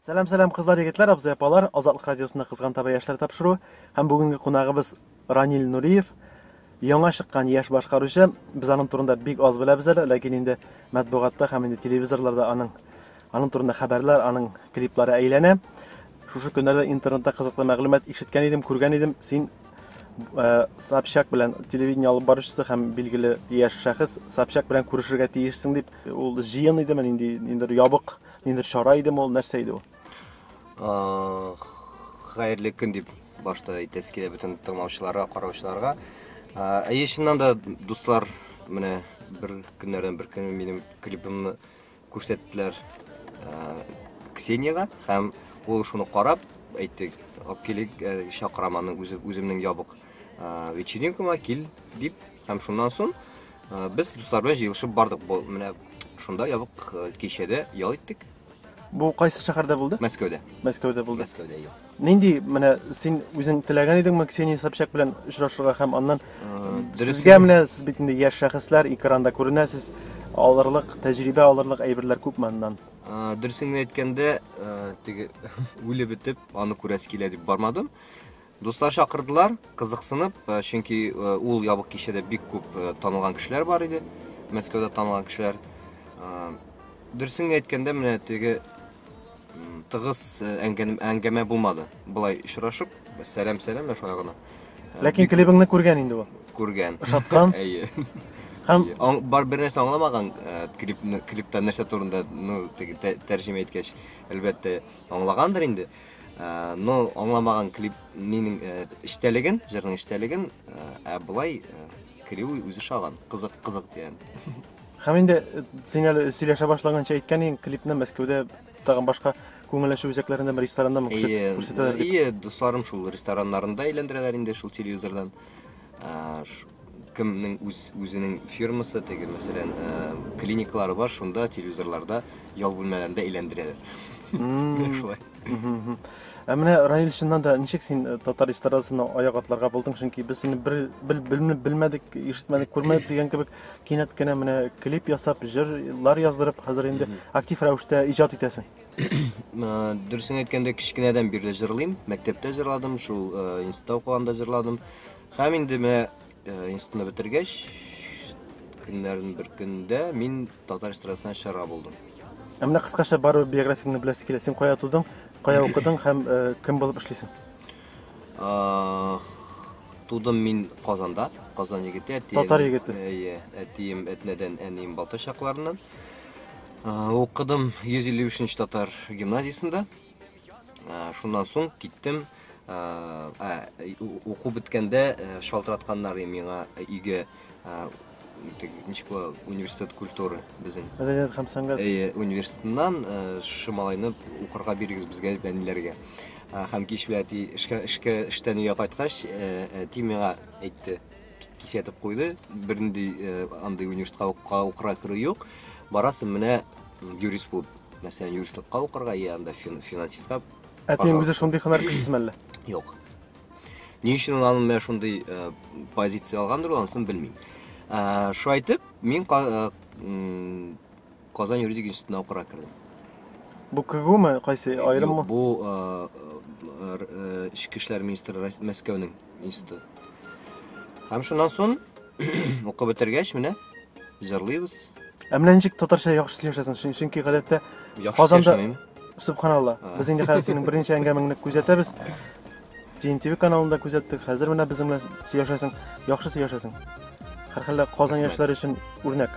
Сәлам, сәлам, кызлар, егетләр, абзый, апалар. Азатлык радиосында Кызган таба яшьләр тапшыруы һәм бүгенге кунагыбыз Ранил Нуриев. Яңа чыккан яшь башкаручы. Без аның турында бик аз беләбез әле, ләкин инде матбугатта һәм инде телевизорларда аның аның турында хәбәрләр, аның клиплары әйләнә. Шушы көннәрдә интернетта кызыклы мәгълүмат ишеткән идем, күргән идем. Син э, Собчак белән телевидение алып баручысы һәм билгеле яшь шәхес Собчак белән күрешергә тиешсең дип, ул җыен идеме, нинди ниндидер ябык Ниндидер чара идеме ул, нәрсә иде ул? Хәерле көн дип башта әйтәсе килә бөтен тыңлаучыларга, караучыларга. Әйе, чыннан да, дуслар, менә бер көннәрдән бер көн минем клипымны күрсәттеләр Ксенияга һәм ул шуны карап әйтте, алып килик, чакырам аны үземнең ябык вечеринкама кил дип. Һәм шуннан соң без дуслар белән җыелышып бардык. Бу менә шунда ябык кичәдә ял иттек. Бу кайсы шәһәрдә булды? Мәскәүдә. Мәскәүдә булды. Мәскәүдә, юк. Нинди менә син үзең теләгән идеңме Ксения Собчак белән очрашырга һәм аннан сезгә менә сез бит инде яшь шәхесләр экранда күренәсез, алырлык, тәҗрибә алырлык әйберләр күпме аннан? Дөресен генә әйткәндә, теге үлеп бетеп, аны күрәсе килә дип бармадым. Дуслар чакырдылар, кызыксынып, э, чөнки э, ул ябык кичәдә бик күп э, танылган кешеләр бар иде. Мәскәүдә танылган кешеләр. Дөресен генә әйткәндә, менә теге тыгыз әңгәмә булмады. Болай очрашып, сәлам-сәлам, менә шулай гына. Ләкин клибыңны күргән инде ул. Күргән. Ошаткан? Әйе. Һәм бар бер нәрсә аңламаган клипны, клипта нәрсә турында, ну, теге тәрҗемә иткәч, әлбәттә, аңлагандыр инде. Э, но аңламаган клип нинең э, эчтәлеген, җырның эчтәлеген, э, ә болай клибы үзе ошаган. Кызык, кызык дигән. Һәм инде син әле сөйләшә башлаганча әйткән идең, клипны Мәскәүдә тагын башка күңел ачу үзәкләрендә, ресторанда күрсәтәләр дип. Ие, дусларым шул рестораннарында әйләндерәләр инде шул телевизордан. Кемнең үз үзенең фирмасы, теге, мәсәлән, клиникалары бар, шунда телевизорларда ял бүлмәләрендә әйләндерәләр. Менә шулай. Ә менә Раил, чыннан да ничек син э, татар эстрадасына аяк атларга булдың? Чөнки без сине бер бел, белмәдек, ишетмәдек, күрмәдек дигән кебек кинәт кенә менә клип ясап, җырлар яздырып, хәзер инде актив рәвештә иҗат итәсең. Э, дөресен әйткәндә, кечкенәдән бирле җырлыйм. Мәктәптә җырладым, шул э, институтта укыганда җырладым. Һәм инде менә институтны бетергәч, көннәрнең бер көндә мин татар эстрадасына чыгарга булдым. Ә менә кыскача барыбер биографияңне беләсе килә. Син кая тудың, кая укыдың һәм кем булып эшлисең? Тудым мин Казанда, Казан егете, әтием. Татар егете. Әйе, әтием Әтнәдән, әнием Балтач якларыннан. Укыдым 155 татар гимназиясендә. Шуннан соң киттем. Уку беткәндә шалтыратканнар миңа өйгә, ничек була, университет культуры безнең. Мәдәният һәм сәнгать. Әйе, университетыннан шушы малайны укырга бирегез безгә дип әниләргә. Һәм кич белән әти эшкә, эшкә, эштән өйгә кайткач, әти миңа әйтте, кисәтеп куйды, бернинди андый университетка укырга керү юк, барасың менә юрист булып, мәсәлән, юристлыкка укырга, я анда финансистка. Әтиең үзе шундый һөнәр кешесеме әллә? Юк. Ни өчен ул аның менә шундый э, позиция алгандыр, ул анысын белмим. Э, шулай итеп, мин э, Казан юридик институтына укырга кердем. Бу КГУмы, кайсы, аерыммы? Бу Эчке эшләр министры Мәскәүнең институты. Һәм шуннан соң укып бетергәч, менә җырлыйбыз. Ә менә ничек татарча яхшы сөйләшәсең? Чөнки гадәттә Яхшы Казанда Субханалла. Без инде хәзер синең берничә әңгәмәңне күзәтәбез. TNTV каналында күзәттек. Хәзер менә безнең белән сөйләшәсең, яхшы сөйләшәсең. Һәрхәлдә Казан яшьләре өчен үрнәк.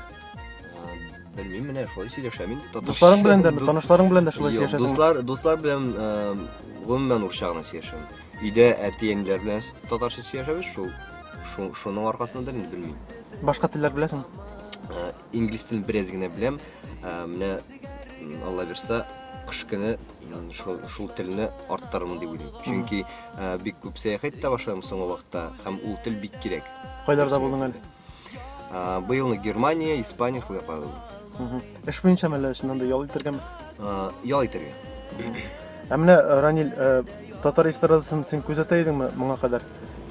Белмим, менә шулай сөйләшәм инде татарча. Дусларың белән дә, танышларың белән дә шулай сөйләшәсең. Дуслар, дуслар белән гомумән урысча гына сөйләшәм. Өйдә әти-әниләр белән татарча сөйләшәбез, шул шуның аркасындадыр инде, белмим. Башка телләр беләсеңме? Инглиз телен бераз генә беләм. Менә Алла бирса, кыш көне шул, шул телне арттырырмын дип уйлыйм. Чөнки бик күп сәяхәт итә башладым соңгы вакытта һәм ул тел бик кирәк. Кайларда булдың әле? Быелны Германия, Испания шул якларда булдым. Эш буенча әллә чыннан да ял итәргәме? Ял итәргә. Ә менә, Ранил, татар эстрадасын син күзәтә идеңме моңа кадәр?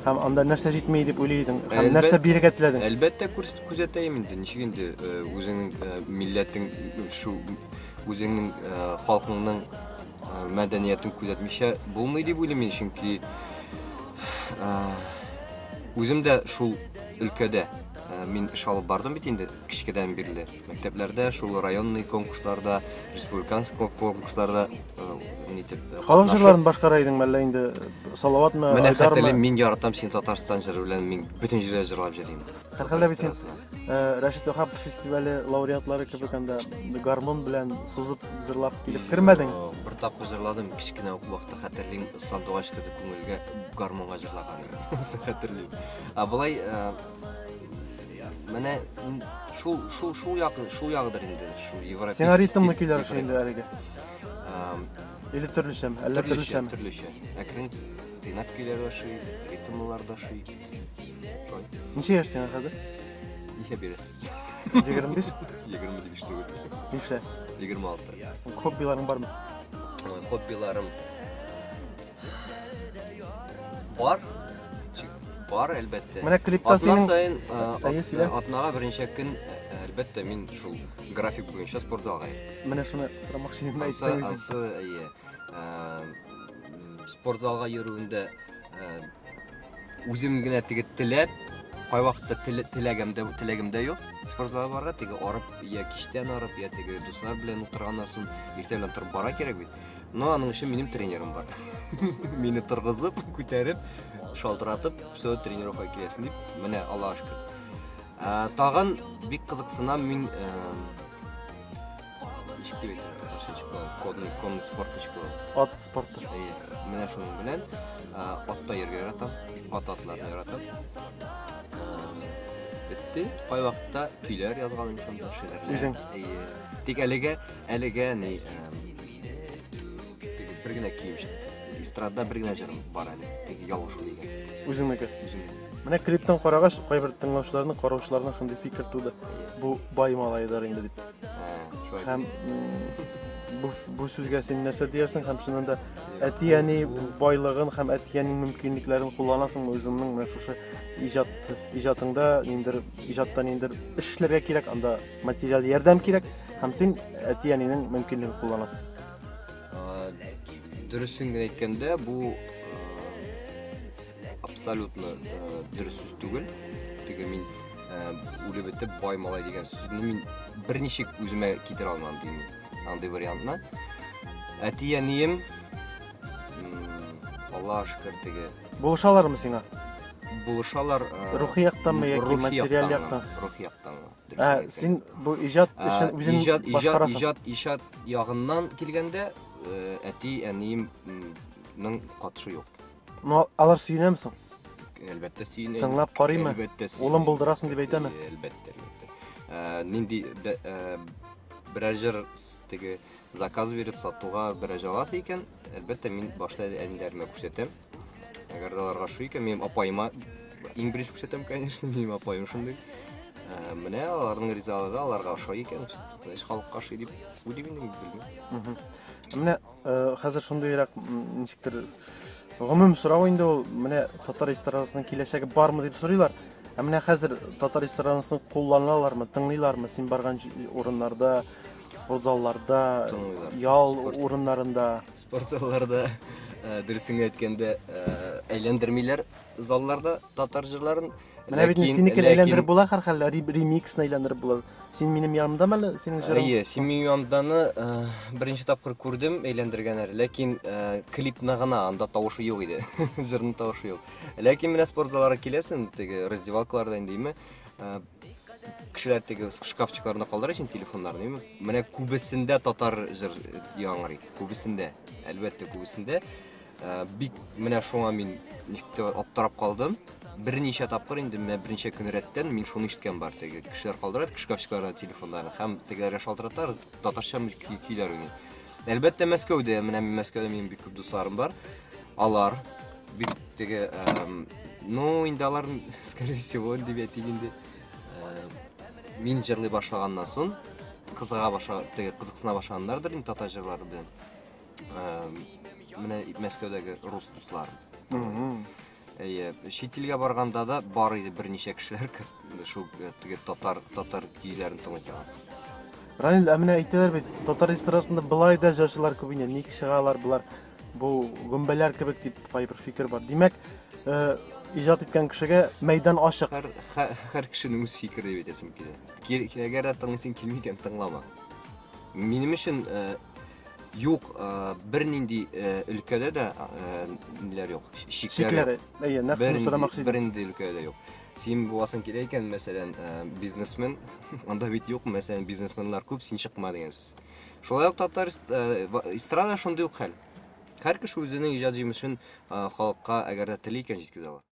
Һәм анда нәрсә җитми дип уйлый идең? Һәм нәрсә бирергә теләдең? Әлбәттә, күзәтәем инде. Ничек инде үзеңнең милләтең, шу үзеңнең халкыңның мәдәниятен күзәтмичә булмый дип уйлыйм мин, чөнки үзем дә шул өлкәдә мин эш алып бардым бит инде кечкенәдән бирле. Мәктәпләрдә, шул районный конкурсларда, республиканский конкурсларда нитеп Халык җырларын башкара идең мәллә инде Салаватмы, Менә хәтерлим, мин яратам син Татарстан җыры белән мин бөтен җирдә җырлап йөрим. Һәрхәлдә бит син Рәшит Ваһапов фестивале лауреатлары кебек анда гармун белән сузып җырлап килеп кермәдең. Бер тапкыр җырладым, кечкенә вакытта хәтерлим, сандугач керде күңелгә, гармунга җырлаганым. Хәтерлим. Ә болай менә шул шул шул ягы шул ягыдыр инде, шул европейский. Сиңа ритмлы көйләр ошый инде әлеге. Или төрлечәме? Әллә төрлечәме? Төрлечә. Әкрен тыйнак көйләр ошый, ритмлылар да ошый. Ничә яшь сиңа хәзер? Ничә бирәсез? 25? 25 түгел. Ничә? 26. Хоббиларың бармы? Хоббиларым бар. Бар, әлбәттә. Менә клипта синең саен атнага берничә көн, әлбәттә, мин шул график буенча спортзалга йөрим. Менә шуны сорамакчы идем, әйттең үзең. Ансы, әйе. Спортзалга йөрүендә үзем генә теге теләп, кайвакытта теләгем дә теләгем дә юк. Спортзалга барырга теге арып, я кичтән арып, я теге дуслар белән утырганнан соң иртә белән торып бара кирәк бит. Но аның өчен минем тренерым бар. Мине торгызып, күтәреп, шалтыратып, все, тренировкага киләсең дип, менә Аллага шөкер. Тагын бик кызыксынам мин ничек дип әйтәм, татарча ничек була? Конный, конный спорт ничек була? Ат спорты. Әйе, менә шуның белән атта йөрергә яратам, ат атларны яратам. Бетте. Кайвакытта көйләр язганым шунда, шигырьләр. Үзең? Әйе. Тик әлегә, әлегә ни, теге бер генә көем чыкты. Эстрадада бер генә җырым бар әле. Теге ялгышу дигән. Үзеңнеке? Үземнеке. Менә клиптан карагач, кайбер тыңлаучыларның, караучыларның шундый фикер туды. Бу бай малайдыр инде дип. Шулай. Һәм бу сүзгә син нәрсә диярсең? Һәм чыннан да әти-әни байлыгын һәм әти-әни мөмкинлекләрен кулланасыңмы үзеңнең менә шушы иҗат, иҗатыңда ниндер, иҗатта ниндер эш эшләргә кирәк, анда материаль ярдәм кирәк, һәм син әти-әнинең мөмкинлеген кулланасың. Дөресен генә әйткәндә, бу абсолютно дөрес сүз түгел. Теге мин үлеп бетеп бай малай дигән сүзне мин берничек үземә китерә алмам дим. Андый вариантны. Әти-әнием, Аллаһ шөкер, теге Булышалармы сиңа? Булышалар, Рухи яктанмы яки рухи материаль яктан яктан? гына, рухи яктан гына, дөресен Ә, әйткәндә. син бу иҗат эшен үзең Иҗат, иҗат, башкарасың? иҗат, иҗат ягыннан килгәндә, әти-әниемнең катышы юк. Но алар сөенәме соң? Әлбәттә сөенә. Тыңлап карыймы? Әлбәттә сөенә. Улым булдырасың дип әйтәме? Әлбәттә, әлбәттә. Нинди берәр җыр теге заказ биреп сатуга берәр җыр аласы икән, әлбәттә мин башта әниләремә күрсәтәм. Әгәр дә аларга ошый икән, минем апаема иң беренче күрсәтәм, конечно, минем апаем шундый. Менә аларның ризалыгы аларга ошый икән, значит, халыкка ошый дип уйлыйм инде, белмим. Менә хәзер шундыйрак, ничектер, гомум сорау инде ул, менә татар эстрадасының киләчәге бармы дип сорыйлар. Ә менә хәзер татар эстрадасын кулланалармы, тыңлыйлармы? Син барган урыннарда, спортзалларда, Тыңлыйлар. ял урыннарында. Спортзалларда, дөресен әйткәндә, әйләндермиләр залларда татар җырларын. Менә бит Ләкин, синекен ләкин әйләндереп була һәрхәлдә, ремиксны әйләндереп була. Син минем янымдамы әле, синең җырың? Әйе, син минем янымданы беренче тапкыр күрдем әйләндергәннәр, ләкин клипны гына, анда тавышы юк иде. Җырның тавышы юк. Ләкин менә спортзалларга киләсең, теге раздевалкаларда инде, име, кешеләр теге шкафчыкларында калдыра өчен телефоннарны, име? Менә күбесендә татар җыр яңгырый, күбесендә, әлбәттә, күбесендә. Бик менә шуңа мин ничек тә аптырап калдым. Берничә тапкыр инде менә берничә көн рәттән мин шуны ишеткән бар, теге кешеләр калдыра шкафчыкларына телефоннарны һәм тегеләргә шалтыраталар, татарча көйләр уйный. Әлбәттә, Мәскәүдә, менә мин Мәскәүдә минем бик күп дусларым бар. Алар бик теге, ну, инде алар, скорее всего, дип әйтик инде, мин җырлый башлаганнан соң, кызыга баша, теге кызыксына башлаганнардыр инде татар җырлары белән. Менә Мәскәүдәге рус дусларым. Әйе, чит илгә барганда да бар иде берничә кешеләр, шул теге татар көйләрен тыңлый торган. Ранил, ә менә әйтәләр бит, татар эстрадасында былай да җырчылар күп инде, ник чыгалар болар? Бу гөмбәләр кебек дип кайбер фикер бар. Димәк, э, иҗат иткән кешегә мәйдан ачык. Һәр, һәр, һәр кешенең үз фикере дип әйтәсем килә. Әгәр дә тыңлыйсың килми икән, тыңлама. Минем өчен э, юк, э, бернинди э, өлкәдә дә ниләр юк, чикләр юк. Әйе, нәкъ шуны сорамакчы идем. Бернинди өлкәдә дә юк. Син буласың килә икән, мәсәлән, бизнесмен, анда бит юк, мәсәлән, бизнесменнар күп, син чыкма дигән сүз. Шулай ук татар эстрада шундый ук хәл. Һәр кеше үзенең иҗат җимешен халыкка, әгәр дә тели икән, җиткезә ала.